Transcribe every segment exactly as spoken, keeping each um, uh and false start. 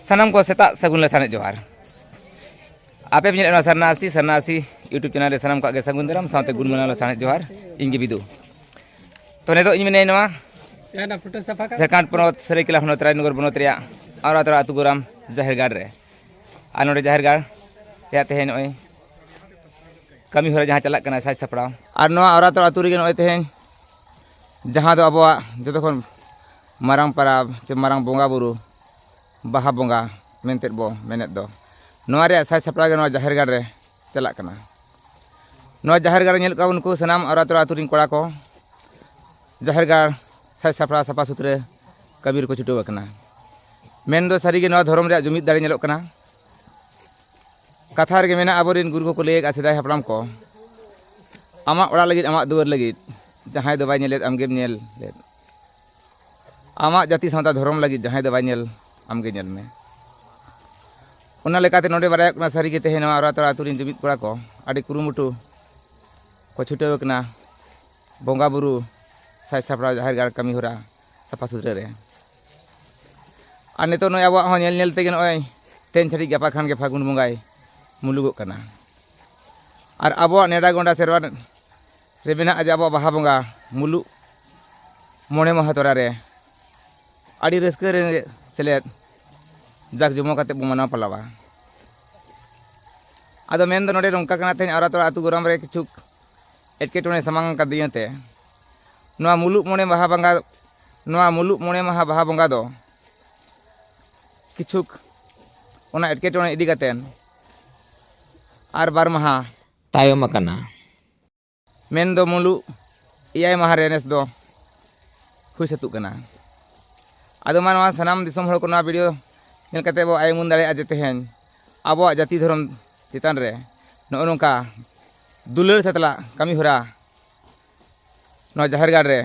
ᱥᱟᱱᱟᱢ ᱠᱚ ᱥᱮᱛᱟᱜ ᱥᱟᱹᱜᱩᱱ ᱞᱮ ᱥᱟᱱᱮᱡ ᱡᱚᱦᱟᱨ᱾ ᱟᱯᱮ ᱯᱮ ᱧᱮᱞᱮᱫ ᱱᱚᱣᱟ ᱥᱟᱨᱱᱟ ᱟᱥᱤ, ᱥᱟᱨᱱᱟ ᱟᱥᱤ YouTube ᱪᱮᱱᱮᱞ ᱨᱮ ᱥᱟᱱᱟᱢ ᱠᱚᱣᱟᱜ ᱜᱮ ᱥᱟᱹᱜᱩᱱ ᱫᱟᱨᱟᱢ ᱥᱟᱶᱛᱮ ᱜᱩᱱ ᱢᱟᱱᱟᱣ ᱞᱮ ᱥᱟᱱᱮᱡ ᱡᱚᱦᱟᱨ᱾ ᱤᱧ ᱜᱮ ᱵᱤᱫᱩ᱾ ᱛᱚ ᱱᱤᱛᱚᱜ ᱤᱧ ᱢᱮᱱᱟᱹᱧ ᱱᱚᱣᱟ ᱡᱷᱟᱲᱠᱷᱚᱸᱰ ᱯᱚᱱᱚᱛ ᱥᱟᱹᱨᱟᱹᱭᱠᱮᱞᱟ ᱦᱚᱱᱚᱛ ᱨᱟᱡᱽᱱᱚᱜᱚᱨ ᱵᱚᱱᱚᱛ ᱨᱮᱭᱟᱜ ᱟᱣᱨᱟ ᱛᱚᱨᱟ ᱟᱹᱛᱩ ᱜᱚᱨᱟᱢ ᱡᱟᱦᱮᱨ ᱜᱟᱲ ᱨᱮ᱾ ᱟᱨ ᱱᱚᱰᱮ ᱡᱟᱦᱮᱨ ᱜᱟᱲ ᱨᱮᱭᱟᱜ ᱛᱮᱦᱮᱧ ᱱᱚᱜᱼᱚᱭ ᱠᱟᱹᱢᱤ ᱦᱚᱨᱟ ᱡᱟᱦᱟᱸ ᱪᱟᱞᱟᱜ ᱠᱟᱱᱟ ᱥᱟᱡᱽ ᱥᱟᱯᱲᱟᱣ᱾ ᱟᱨ ᱱᱚᱣᱟ ᱟᱣᱨᱟ ᱛᱚᱨᱟ ᱟᱹᱛᱩ ᱨᱮᱜᱮ ᱱᱚᱜᱼᱚᱭ ᱛᱮᱦᱮᱧ ᱡᱟᱦᱟᱸ ᱫᱚ ᱟᱵᱚᱣᱟᱜ ᱡᱚᱛᱚ ᱠᱷᱚᱱ ᱢᱟᱨᱟᱝ ᱯᱚᱨᱚᱵᱽ ᱪᱮ ᱢᱟᱨᱟᱝ ᱵᱚᱸᱜᱟ ᱵᱩᱨᱩ ᱵᱟᱦᱟ ᱵᱚᱸᱜᱟ ᱢᱮᱱᱛᱮ ᱵᱚ ᱢᱮᱱᱮᱫ ᱫᱚ, ᱱᱚᱣᱟ ᱨᱮᱭᱟᱜ ᱥᱟᱡᱽ ᱥᱟᱯᱲᱟᱣ ᱜᱮ ᱱᱚᱣᱟ ᱡᱟᱦᱮᱨ ᱜᱟᱲ ᱨᱮ ᱪᱟᱞᱟᱜ ᱠᱟᱱᱟ᱾ ᱱᱚᱣᱟ ᱡᱟᱦᱮᱨ ᱜᱟᱲ ᱨᱮ ᱧᱮᱞ ᱠᱚᱣᱟ ᱵᱚᱱ ᱱᱩᱠᱩ ᱥᱟᱱᱟᱢ ᱟᱣᱨᱟ ᱛᱚᱨᱟ ᱟᱹᱛᱩ ᱨᱮᱱ ᱠᱚᱲᱟ ᱠᱚ ᱡᱟᱦᱮᱨ ᱜᱟᱲ ᱥᱟᱡᱽ ᱥᱟᱯᱲᱟᱣ ᱥᱟᱯᱷᱟ ᱥᱩᱛᱨᱟᱹ ᱠᱟᱹᱢᱤ ᱨᱮᱠᱚ ᱪᱷᱩᱴᱟᱹᱣ ᱟᱠᱟᱱᱟ᱾ ᱢᱮᱱ ᱫᱚ ᱥᱟᱹᱨᱤ ᱜᱮ ᱱᱚᱣᱟ ᱫᱷᱚᱨᱚᱢ ᱨᱮᱭᱟᱜ ᱡᱩᱢᱤᱫ ᱫᱟᱲᱮ ᱧᱮᱞᱚᱜ ᱠᱟᱱᱟ᱾ ᱠᱟᱛᱷᱟ ᱨᱮᱜᱮ ᱢᱮᱱᱟᱜᱼᱟ, ᱟᱵᱚᱨᱮᱱ ᱜᱩᱨᱩ ᱠᱚᱠᱚ ᱞᱟᱹᱭ ᱟᱠᱟᱫ ᱥᱮᱫᱟᱭ ᱦᱟᱯᱲᱟᱢ ᱠᱚ, "ᱟᱢᱟᱜ ᱚᱲᱟᱜ ᱞᱟᱹᱜᱤᱫ, ᱟᱢᱟᱜ ᱫᱩᱣᱟᱹᱨ ᱞᱟᱹᱜᱤᱫ, ᱡᱟᱦᱟᱸᱭ ᱫᱚ ᱵᱟᱭ ᱧᱮᱞᱮᱫ ᱟᱢᱜᱮᱢ ᱧᱮᱞ ᱞᱮᱫ᱾ ᱟᱢᱟᱜ ᱡᱟᱹᱛᱤ ᱥᱟᱶᱛᱟ ᱫᱷᱚᱨᱚᱢ ᱞᱟᱹᱜᱤᱫ ᱡᱟᱦᱟᱸᱭ ᱫᱚ ᱵᱟᱭ ᱧᱮᱞ ᱟᱢᱜᱮ ᱧᱮᱞ ᱢᱮ᱾" ᱚᱱᱟ ᱞᱮᱠᱟᱛᱮ ᱱᱚᱰᱮ ᱵᱟᱲᱟᱭᱚᱜ ᱠᱟᱱᱟ ᱥᱟᱹᱨᱤ ᱜᱮ ᱛᱮᱦᱮᱧ ᱱᱚᱣᱟ ᱟᱣᱨᱟ ᱛᱚᱨᱟ ᱟᱹᱛᱩ ᱨᱮᱱ ᱡᱩᱢᱤᱫ ᱠᱚᱲᱟ ᱠᱚ ᱟᱹᱰᱤ ᱠᱩᱨᱩᱢᱩᱴᱩ ᱠᱚ ᱪᱷᱩᱴᱟᱹᱣ ᱟᱠᱟᱱᱟ ᱵᱚᱸᱜᱟ ᱵᱩᱨᱩ ᱥᱟᱡᱽ ᱥᱟᱯᱲᱟᱣ ᱡᱟᱦᱮᱨ ᱜᱟᱲ ᱠᱟᱹᱢᱤ ᱦᱚᱨᱟ ᱥᱟᱯᱷᱟ ᱥᱩᱛᱨᱟᱹ ᱨᱮ᱾ ᱟᱨ ᱱᱤᱛᱚᱜ ᱱᱚᱜᱼᱚᱭ ᱟᱵᱚᱣᱟᱜ ᱦᱚᱸ ᱧᱮᱞ ᱧᱮᱞ ᱛᱮᱜᱮ ᱱᱚᱜᱼᱚᱭ ᱛᱮᱦᱮᱧ ᱪᱷᱟᱹᱴᱤᱡ ᱜᱟᱯᱟ ᱠᱷᱟᱱ ᱜᱮ ᱯᱷᱟᱹᱜᱩᱱ ᱵᱚᱸᱜᱟᱭ ᱢᱩᱞᱩᱜᱚᱜ ᱠᱟᱱᱟ᱾ ᱟᱨ ᱟᱵᱚᱣᱟᱜ ᱱᱮᱰᱟ ᱜᱚᱸᱰᱟ ᱥᱮᱨᱣᱟ ᱨᱮ ᱢᱮᱱᱟᱜᱼᱟ ᱡᱮ ᱟᱵᱚᱣᱟᱜ ᱵᱟᱦᱟ ᱵᱚᱸᱜᱟ ᱢᱩᱞᱩᱜ ᱢᱚᱬᱮ ᱢᱟᱦᱟ ᱛᱚᱨᱟ ᱨᱮ ᱟᱹᱰᱤ ᱨᱟᱹᱥᱠᱟᱹ ᱨᱮ ᱥᱮᱞᱮᱫ ᱡᱟᱠ ᱡᱚᱢᱚᱠ ᱠᱟᱛᱮ ᱵᱚ ᱢᱟᱱᱟᱣ ᱯᱟᱞᱟᱣᱟ᱾ ᱟᱫᱚ ᱢᱮᱱ ᱫᱚ ᱱᱚᱰᱮ ᱱᱚᱝᱠᱟ ᱠᱟᱱᱟ, ᱛᱮᱦᱮᱧ ᱟᱣᱨᱟ ᱛᱚᱨᱟ ᱟᱹᱛᱩ ᱜᱚᱨᱟᱢ ᱨᱮ ᱠᱤᱪᱷᱩ ᱮᱴᱠᱮᱴᱚᱬᱮ ᱥᱟᱢᱟᱝ ᱟᱠᱟᱫᱤᱧᱟᱹ ᱛᱮ ᱱᱚᱣᱟ ᱢᱩᱞᱩᱜ ᱢᱚᱬᱮ ᱢᱟᱦᱟ ᱵᱚᱸᱜᱟ, ᱱᱚᱣᱟ ᱢᱩᱞᱩᱜ ᱢᱚᱬᱮ ᱢᱟᱦᱟ ᱵᱟᱦᱟ ᱵᱚᱸᱜᱟ ᱫᱚ ᱠᱤᱪᱷᱩᱠ ᱚᱱᱟ ᱮᱴᱠᱮᱴᱚᱬᱮ ᱤᱫᱤ ᱠᱟᱛᱮ ᱟᱨ ᱵᱟᱨ ᱢᱟᱦᱟ ᱛᱟᱭᱚᱢ ᱟᱠᱟᱱᱟ᱾ ᱢᱮᱱ ᱫᱚ ᱢᱩᱞᱩᱜ ᱮᱭᱟᱭ ᱢᱟᱦᱟ ᱨᱮ ᱱᱮᱥ ᱫᱚ ᱦᱩᱭ ᱥᱟᱹᱛᱩᱜ ᱠᱟᱱᱟ᱾ ᱟᱫᱚ ᱢᱟ ᱱᱚᱣᱟ ᱥᱟᱱᱟᱢ ᱫᱤᱥᱚᱢ ᱦᱚᱲ ᱠᱚ ᱱᱚᱣᱟ ᱵᱷᱤᱰᱤᱭᱳ ᱧᱮᱞ ᱠᱟᱛᱮ ᱵᱚ ᱟᱭ ᱩᱢᱟᱹᱱ ᱫᱟᱲᱮᱭᱟᱜᱼᱟ ᱡᱮ ᱛᱮᱦᱮᱧ ᱟᱵᱚᱣᱟᱜ ᱡᱟᱹᱛᱤ ᱫᱷᱚᱨᱚᱢ ᱪᱮᱛᱟᱱ ᱨᱮ ᱱᱚᱜᱼᱚ ᱱᱚᱝᱠᱟ ᱫᱩᱞᱟᱹᱲ ᱥᱟᱛᱞᱟᱜ ᱠᱟᱹᱢᱤ ᱦᱚᱨᱟ ᱱᱚᱣᱟ ᱡᱟᱦᱮᱨ ᱜᱟᱲ ᱨᱮ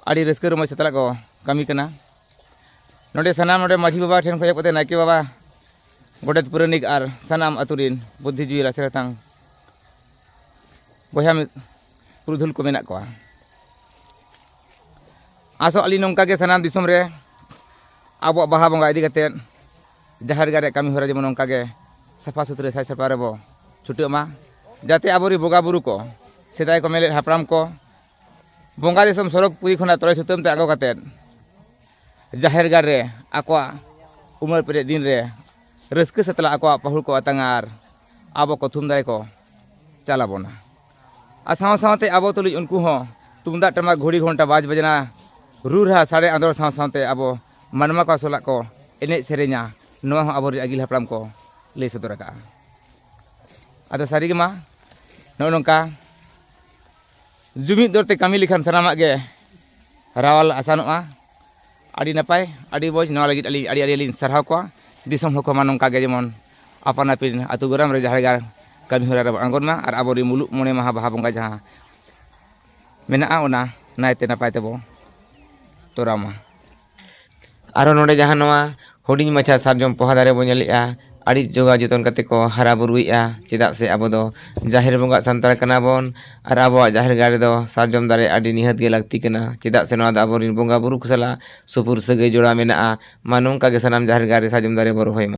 ᱟᱹᱰᱤ ᱨᱟᱹᱥᱠᱟᱹ ᱨᱚᱢᱚᱡᱽ ᱥᱟᱛᱞᱟᱜ ᱠᱚ ᱠᱟᱹᱢᱤ ᱠᱟᱱᱟ᱾ ᱱᱚᱰᱮ ᱥᱟᱱᱟᱢ ᱱᱚᱰᱮ ᱢᱟᱹᱡᱷᱤ ᱵᱟᱵᱟ ᱴᱷᱮᱱ ᱠᱷᱚᱱ ᱮᱦᱚᱵ ᱠᱟᱛᱮ ᱱᱟᱭᱠᱮ ᱵᱟᱵᱟ, ᱜᱚᱰᱮᱛ ᱯᱟᱨᱟᱱᱤᱠ ᱟᱨ ᱥᱟᱱᱟᱢ ᱟᱹᱛᱩ ᱨᱤᱱ ᱵᱩᱫᱽᱫᱷᱤᱡᱤᱵᱤ ᱞᱟᱥᱮᱨ ᱦᱟᱛᱟᱝ ᱵᱚᱭᱦᱟ ᱢᱤ-, ᱯᱩᱨᱩᱫᱷᱩᱞ ᱠᱚ ᱢᱮᱱᱟᱜ ᱠᱚᱣᱟ᱾ ᱟᱥᱚᱜ ᱟᱹᱞᱤᱧ ᱱᱚᱝᱠᱟ ᱜᱮ ᱥᱟᱱᱟᱢ ᱫᱤᱥᱚᱢ ᱨᱮ ᱟᱵᱚᱣᱟᱜ ᱵᱟᱦᱟ ᱵᱚᱸᱜᱟ ᱤᱫᱤ ᱠᱟᱛᱮᱫ ᱡᱟᱦᱮᱨ ᱜᱟᱲ ᱨᱮᱭᱟᱜ ᱠᱟᱹᱢᱤ ᱦᱚᱨᱟ ᱡᱮᱢᱚᱱ ᱚᱱᱠᱟ ᱜᱮ ᱥᱟᱯᱷᱟ ᱥᱩᱛᱨᱟᱹ ᱥᱟᱡᱽ ᱥᱟᱯᱲᱟᱣ ᱨᱮᱵᱚ ᱪᱷᱩᱴᱟᱹᱜ ᱢᱟ, ᱡᱟᱛᱮ ᱟᱵᱚᱨᱮᱱ ᱵᱚᱸᱜᱟ ᱵᱩᱨᱩ ᱠᱚ, ᱥᱮᱫᱟᱭ ᱠᱚ ᱢᱮᱱ ᱞᱮᱫ ᱦᱟᱯᱲᱟᱢ ᱠᱚ, ᱵᱚᱸᱜᱟ ᱫᱤᱥᱚᱢ ᱥᱚᱲᱚᱠ ᱯᱩᱨᱤ ᱠᱷᱚᱱᱟᱜ ᱛᱚᱲᱮ ᱥᱩᱛᱟᱹᱢ ᱛᱮ ᱟᱬᱜᱚ ᱠᱟᱛᱮᱫ ᱡᱟᱦᱮᱨ ᱜᱟᱲ ᱨᱮ ᱟᱠᱚᱣᱟᱜ ᱩᱢᱟᱹᱨ ᱯᱮᱨᱮᱡ ᱫᱤᱱ ᱨᱮ ᱨᱟᱹᱥᱠᱟᱹ ᱥᱟᱛᱞᱟᱜ ᱟᱠᱚᱣᱟᱜ ᱯᱟᱹᱦᱩᱲ ᱠᱚ ᱟᱛᱟᱝᱟ ᱟᱨ ᱟᱵᱚ ᱠᱚ ᱛᱷᱩᱢ ᱫᱟᱲᱮ ᱠᱚ ᱪᱟᱞ ᱟᱵᱚᱱᱟ᱾ ᱟᱨ ᱥᱟᱶ ᱥᱟᱶᱛᱮ ᱟᱵᱚ ᱛᱩᱞᱩᱡ ᱩᱱᱠᱩ ᱦᱚᱸ ᱛᱩᱢᱫᱟᱜ ᱴᱟᱢᱟᱠ ᱜᱷᱩᱲᱤ ᱜᱷᱚᱱᱴᱟ ᱵᱟᱡᱽ ᱵᱟᱡᱽᱱᱟ ᱨᱩ ᱨᱟᱦᱟ ᱥᱟᱰᱮ ᱟᱸᱫᱳᱲ ᱥᱟᱶ ᱥᱟᱶᱛᱮ ᱟᱵᱚ ᱢᱟᱱᱣᱟ ᱠᱚ ᱥᱟᱞᱟᱜ ᱠᱚ ᱮᱱᱮᱡ ᱥᱮᱨᱮᱧᱟ, ᱱᱚᱣᱟ ᱦᱚᱸ ᱟᱵᱚᱨᱮᱱ ᱟᱹᱜᱤᱞ ᱦᱟᱯᱲᱟᱢ ᱠᱚ ᱞᱟᱹᱭ ᱥᱚᱫᱚᱨ ᱟᱠᱟᱫᱼᱟ᱾ ᱟᱫᱚ ᱥᱟᱹᱨᱤ ᱜᱮᱢᱟ ᱱᱚᱜᱼᱚ ᱱᱚᱝᱠᱟ ᱡᱩᱢᱤᱫ ᱫᱚᱨ ᱛᱮ ᱠᱟᱹᱢᱤ ᱞᱮᱠᱷᱟᱱ ᱥᱟᱱᱟᱢᱟᱜ ᱜᱮ ᱨᱟᱣᱟᱞ ᱟᱥᱟᱱᱚᱜᱼᱟ᱾ ᱟᱹᱰᱤ ᱱᱟᱯᱟᱭ, ᱟᱹᱰᱤ ᱢᱚᱡᱽ, ᱱᱚᱣᱟ ᱞᱟᱹᱜᱤᱫ ᱟᱹᱞᱤᱧ ᱟᱹᱰᱤ ᱟᱹᱰᱤ ᱞᱤᱧ ᱥᱟᱨᱦᱟᱣ ᱠᱚᱣᱟ᱾ ᱫᱤᱥᱚᱢ ᱦᱚᱲ ᱠᱚᱢᱟ ᱱᱚᱝᱠᱟ ᱜᱮ ᱡᱮᱢᱚᱱ ᱟᱯᱟᱱ ᱟᱹᱯᱤᱱ ᱟᱹᱛᱩ ᱜᱚᱨᱟᱢ ᱨᱮ ᱡᱟᱦᱮᱨ ᱜᱟᱲ ᱠᱟᱹᱢᱤ ᱦᱚᱨᱟ ᱨᱮᱵᱚᱱ ᱟᱬᱜᱚᱱ ᱢᱟ ᱟᱨ ᱟᱵᱚᱨᱮᱱ ᱢᱩᱞᱩᱜ ᱢᱚᱬᱮ ᱢᱟᱦᱟ ᱵᱟᱦᱟ ᱵᱚᱸᱜᱟ ᱡᱟᱦᱟᱸ ᱢᱮᱱᱟᱜᱼᱟ, ᱚᱱᱟ ᱱᱟᱭᱛᱮ ᱱᱟᱯᱟᱭ ᱛᱮᱵᱚ ᱛᱚᱨᱟᱣ ᱢᱟ᱾ ᱟᱨᱚ ᱱᱚᱰᱮ ᱡᱟᱦᱟᱸ ᱱᱚᱣᱟ ᱦᱩᱰᱤᱧ ᱢᱟᱪᱷᱟ ᱥᱟᱨᱡᱚᱢ ᱯᱚᱦᱟ ᱫᱟᱨᱮ ᱵᱚᱱ ᱧᱮᱞᱮᱜᱼᱟ, ᱟᱹᱰᱤ ᱡᱚᱜᱟᱣ ᱡᱚᱛᱚᱱ ᱠᱟᱛᱮ ᱠᱚ ᱦᱟᱨᱟ ᱵᱩᱨᱩᱭᱮᱜᱼᱟ, ᱪᱮᱫᱟᱜ ᱥᱮ ᱟᱵᱚ ᱫᱚ ᱡᱟᱦᱮᱨ ᱵᱚᱸᱜᱟ ᱥᱟᱱᱛᱟᱲ ᱠᱟᱱᱟ ᱵᱚᱱ ᱟᱨ ᱟᱵᱚᱣᱟᱜ ᱡᱟᱦᱮᱨ ᱜᱟᱲ ᱨᱮᱫᱚ ᱥᱟᱨᱡᱚᱢ ᱫᱟᱨᱮ ᱟᱹᱰᱤ ᱱᱤᱦᱟᱹᱛ ᱜᱮ ᱞᱟᱹᱠᱛᱤ ᱠᱟᱱᱟ, ᱪᱮᱫᱟᱜ ᱥᱮ ᱱᱚᱣᱟ ᱫᱚ ᱟᱵᱚᱨᱮᱱ ᱵᱚᱸᱜᱟ ᱵᱩᱨᱩ ᱠᱚ ᱥᱟᱞᱟᱜ ᱥᱩᱯᱩᱨ ᱥᱟᱹᱜᱟᱹᱭ ᱡᱚᱲᱟᱣ ᱢᱮᱱᱟᱜᱼᱟ᱾ ᱢᱟ ᱱᱚᱝᱠᱟ ᱜᱮ ᱥᱟᱱᱟᱢ ᱡᱟᱦᱮᱨ ᱜᱟᱲ ᱨᱮ ᱥᱟᱨᱡᱚᱢ ᱫᱟᱨᱮ ᱵᱚ ᱨᱚᱦᱚᱭ ᱢᱟ᱾